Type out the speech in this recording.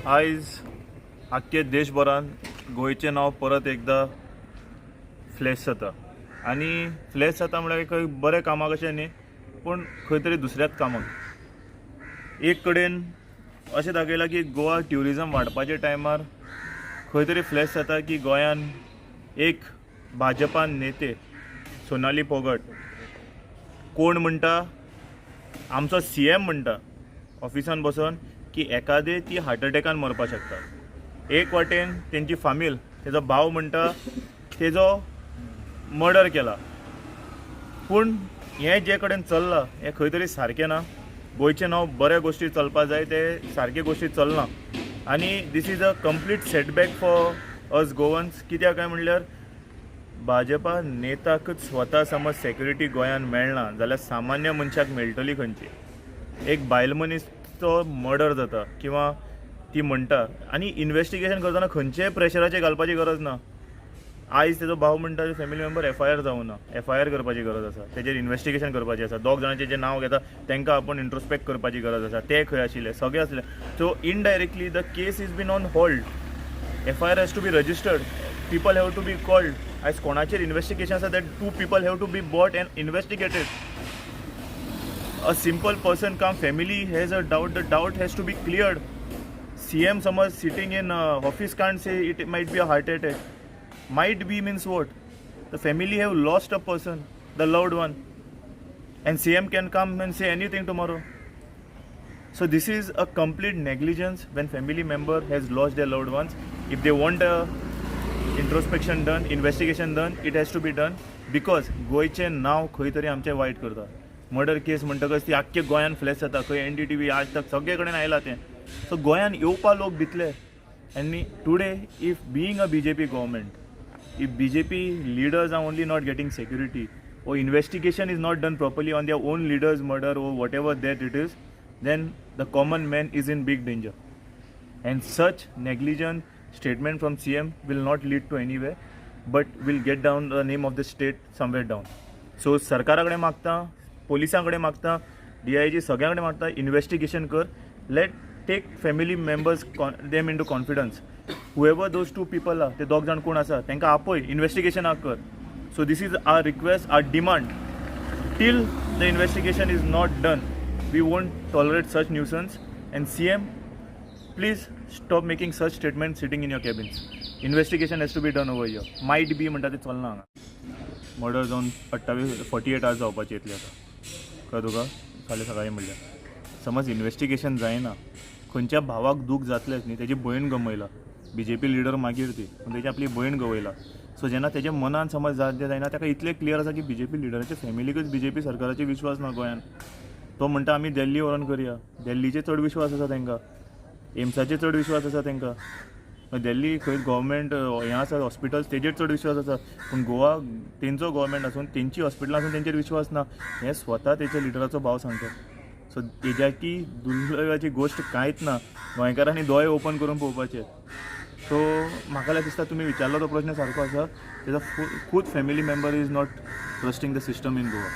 आयज आख्खे देशभरान गोंयचें नांव परत एकदां फ्लॅश जाता आनी फ्लॅश जाता म्हळ्यार खंय बरें कामाक अशें न्ही, पूण खंय तरी दुसऱ्याच कामाक. एक कडेन अशें दाखयलां की गोवा ट्युरिजम वाडपाच्या टायमार खंय तरी फ्लॅश जाता की गोंयान एक भाजपा नेते सोनाली फोगट कोण म्हणटा, आमचो सीएम म्हणटा ऑफिसान बसोन की एकादे ती हार्ट अटॅकान मरपाक शकता. एक वाटेन तेंची फामील, तेजो भाव म्हणटा तेजो मर्डर केला. पूण हें जे कडेन चल्लां हें खंय तरी सारकें ना. गोंयचें नांव बऱ्या गोश्टी चलपा जाय, ते सारके गोश्टी चलना आनी this is a complete setback for us Goans. कित्याक काय म्हणल्यार भाजपा नेताकच स्वता समज सेक्युरिटी गोंयान मेळना जाल्यार सामान्य मनशाक मेळटली खंयची? एक बायल मनीसचो मर्डर जाता किंवा ती म्हणटा आनी इन्वेस्टिगेशन करतना खंयचेय प्रेशराचेर घालपाची गरज ना. आयज तेजो भाव म्हणटा फॅमिली मेंबर एफआयआर जावं ना, एफआयआर करपाची गरज आसा, तेजेर इन्वेस्टिगेशन करपाचें आसा. दोग जाणांचें जें नांव घेता तांकां आपूण इंट्रोस्पेक्ट करपाची गरज आसा, ते खंय आशिल्ले, सगळे आसले. So indirectly the case is been on hold. FIR has to be registered, people have to be called. आयज कोणाचेर इन्वेस्टिगेशन आसा, that two people have to be brought and investigated. A simple person come, family has a doubt, the doubt has to be cleared. CM समज sitting in office can't say it might be a heart attack. Might be means what? The family have lost a person, the loved one, and CM can come and say anything tomorrow. So this is a complete negligence when family member has lost their loved ones. If they want a introspection done, investigation done, it has to be done, because गोंयचें नांव खंय तरी आमचें वायट करता. Murder केस म्हणटकच ती आख्खे गोंयान फ्लॅश जाता. खंय एनडीटीव्ही, आज तक सगळे कडेन आयला तें. सो गोंयान येवपा लोक भितले. आनी today if being a BJP government, if BJP leaders are only not getting security or investigation is not done properly on their own leaders' murder or whatever that it is, then the common man is in big danger. And such negligent statement from CM will not lead to anywhere, but will get down the name of the state somewhere down. So सरकारा कडेन मागता, पोलिसां कडेन मागता, DIG सगळ्यां कडेन मागता, investigation कर. Let take family members them into confidence. Whoever those two people are, ते दोग जाण कोण आसा तांकां आपय, इन्वेस्टिगेशनाक कर. So this is our request, our demand. Till the investigation is not done, we won't tolerate such nuisance. And CM, please stop making such statements sitting in your cabins. Investigation has to be done over here. Might be म्हणटा ते चलना हांगा. Murder जावन 28, 48 hours जावपाची येतली आतां. कळ्ळें तुका? फाल्यां सकाळीं म्हणल्यार समज इन्वेस्टिगेशन जायना, खंयच्या भावाक दूख जातलेंच न्ही. तेजी भयण गमयला, बीजेपी लिडर मागीर ती, पूण तेजी आपली भयण गवयला. सो जेन्ना तेज्या मनान समज जात जायना, ताका इतलें क्लियर आसा की बीजेपी लिडराच्या फॅमिलीकच बीजेपी सरकाराचेर विश्वास ना गोंयान. तो म्हणटा आमी दिल्ली व्हरोन करया. दिल्लीचेर चड विश्वास आसा तांकां, एम्साचेर चड विश्वास आसा तांकां. दिल्ली खंय गव्हर्मेंट हें आसा हॉस्पिटल्स, तेजेर चड विश्वास आसा, पूण गोवा तेंचो गव्हर्मेंट आसून, तेंची हॉस्पिटलां आसून तेंचेर विश्वास ना, हें स्वता तेच्या लिडराचो भाव सांगता. सो तेज्या की दुर्दैवाची गोश्ट कांयच ना. गोंयकारांनी दोळे ओपन करून पळोवपाचे. सो म्हाका जाल्यार दिसता तुमी विचारलो तो प्रश्न सारको आसा. तेजो खूद family member is not trusting the system in Goa.